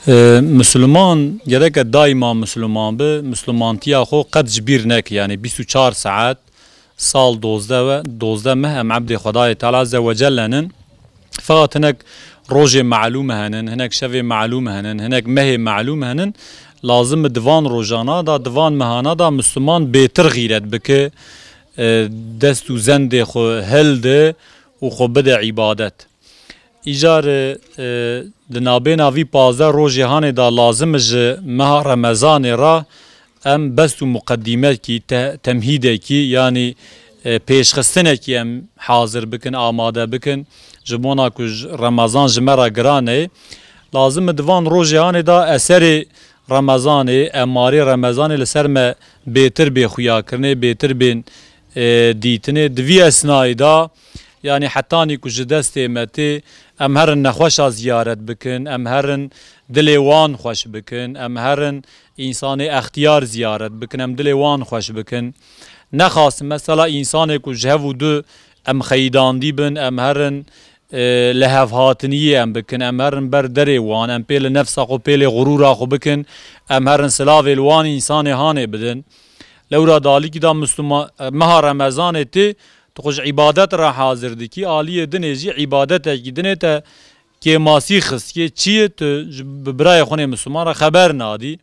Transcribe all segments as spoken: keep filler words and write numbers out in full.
E, Misliman gereke daîma Misliman bi, Mislimantiya xwe qet ji bîr neke. Yanî bîst û çar saet, sal dozdeh ve, dozdeh meh em ebdê Xwedayê Teala Azze ve Celle nin. Feqat hinek rojê melûm henin, hinek şevê melûm henin, hinek mehê melûm henin. Lazim e di van rojana da, di van mehana da Misliman bêtir xîret bike, e, dest û zendê xwe hilde û xwe bide îbadet. Îcar, e, e, di nabêna vî pazdeh rojê hanê de lazim e ji meha Remezanê re em best û muqedîmekî, te-, temhîdekî, yanî, e, pêşxistinekî em hazir bikin, amade bikin. Ji bona ku ji Remezan ji me re giran e, lazim e di van rojê hanê de eserê Remezanê, emarê Remezanê li ser me bêtir bê xuyakirinê, bêtir bên, e, dîtinê. Di vî esnayî de, yanî hetanî ku ji destê me tê, em herin nexweşa ziyaret bikin, em herin dilê wan xweş bikin, em herin însanê extiyar ziyaret bikin, em dilê wan xweş bikin. Nexasim mesela însanê ku ji hev û du em xeyidandî bin, em herin, e, lihevhatiniyê em bikin, em herin ber derê wan, em pê li nefsa xwe, pê lê xurûra xwe bikin, em herin silavê li wan însanê hanê bidin. Lewra dalîkî da Misluma-, e, meha Remezanê tê, tu xwe ji îbadet re hazir dikî, aliyê dinê jî îbadetekî dinê te kêmasî xistiyê, çi ye tu ji, bi birayê xwe nê Misliman re xeber nadî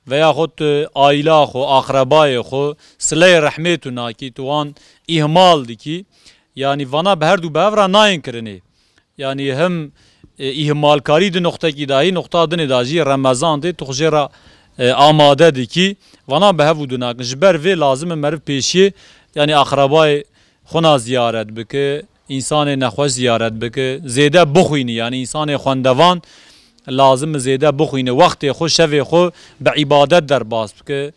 veya xwe tu aîla xwe, aqrebayê xwe, sileyê rehmê tu nakî, tu wan îhmal dikî. Yanî vana bi her du bi hev re nayên kirinê. Yanî him, e, îhmalkarî di noqtekî dahî, noqta dinê da jî Remezan tê, tu xwe jê re, e, amade dikî. Vana bi hev û du nakin. Ji ber vê lazim e meriv pêşiyê, yanî aqrebayê xwina ziyaret bike, însanê nexweş ziyaret bike, zêde bixwînî, yanî însanê xwendevan lazim e zêde bixwîne, wextê xwe, şevê xwe bi îbadet derbas bike.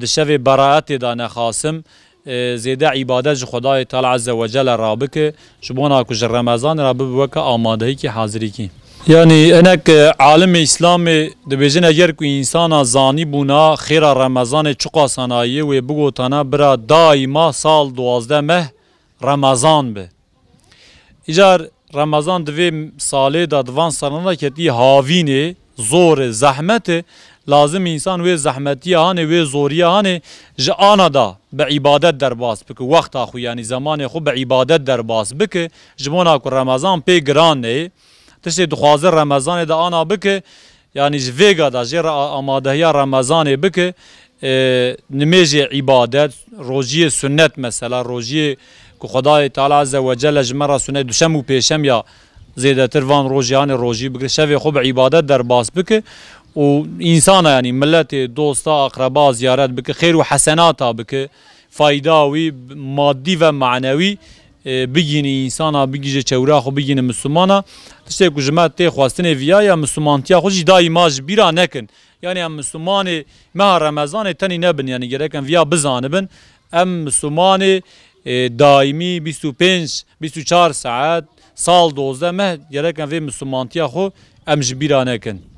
Di şevê beraetê de nexasim, e, zêde îbadet ji Xwedayê Teala Azze ve Celle rabike, ji bona ku ji Remezanê re bibe weke amadehîkî, hazirîkî. Yanî hinek, e, alimê Îslamê dibêjin, eger ku însana zanîbûna xêra Remezanê çiqas hanaye, wê bigotana, bira daîma sal duwazdeh meh Remezan be. Îcar Remezan di vê salê de, di van salana de ketî havînê, zor e, zehmet e. Lazim însan wê zehmetiya hanê, wê zoriya hanê ji ana da bi îbadet derbas bike. Wexta xwe, yanî zemanê xwe bi îbadet derbas bike. Ji bona ku Remezan pê giran neyê. Tiştê dixwaze Remezanê de ana bike, yanî ji vêga de jê re a-, amadehiya Remezanê bike, e, nimêjê îbadet, rojiyê sunnet mesela, rojiyê ku Xwedayê Teala Azze ve Celle ji me re sunnet, duşem û pêşem ya zêdetir van rojê hanê rojî bigire, şevê xwe bi îbadet derbas bike û însana, yanî miletê, dosta, aqreba ziyaret bike, xêr û hesenata bike, fayda wî madî ve manewî, e, bigînî însana, bigîje çewra xwe, bigîne Mislimana. Tiştê ku ji me tê xwestinê viya ya Mislimantiya xwe jî daîma ji bîra nekin. Yanî em Mislimanê meha Remezanê tenî nebin, yanî gerek em viya bizanibin. Em Mislimanê, e, daîmî bîst û pênc, bîst û çar saet, sal dozdeh meh gerek em vê Mislimantiya xwe em ji bîra nekin.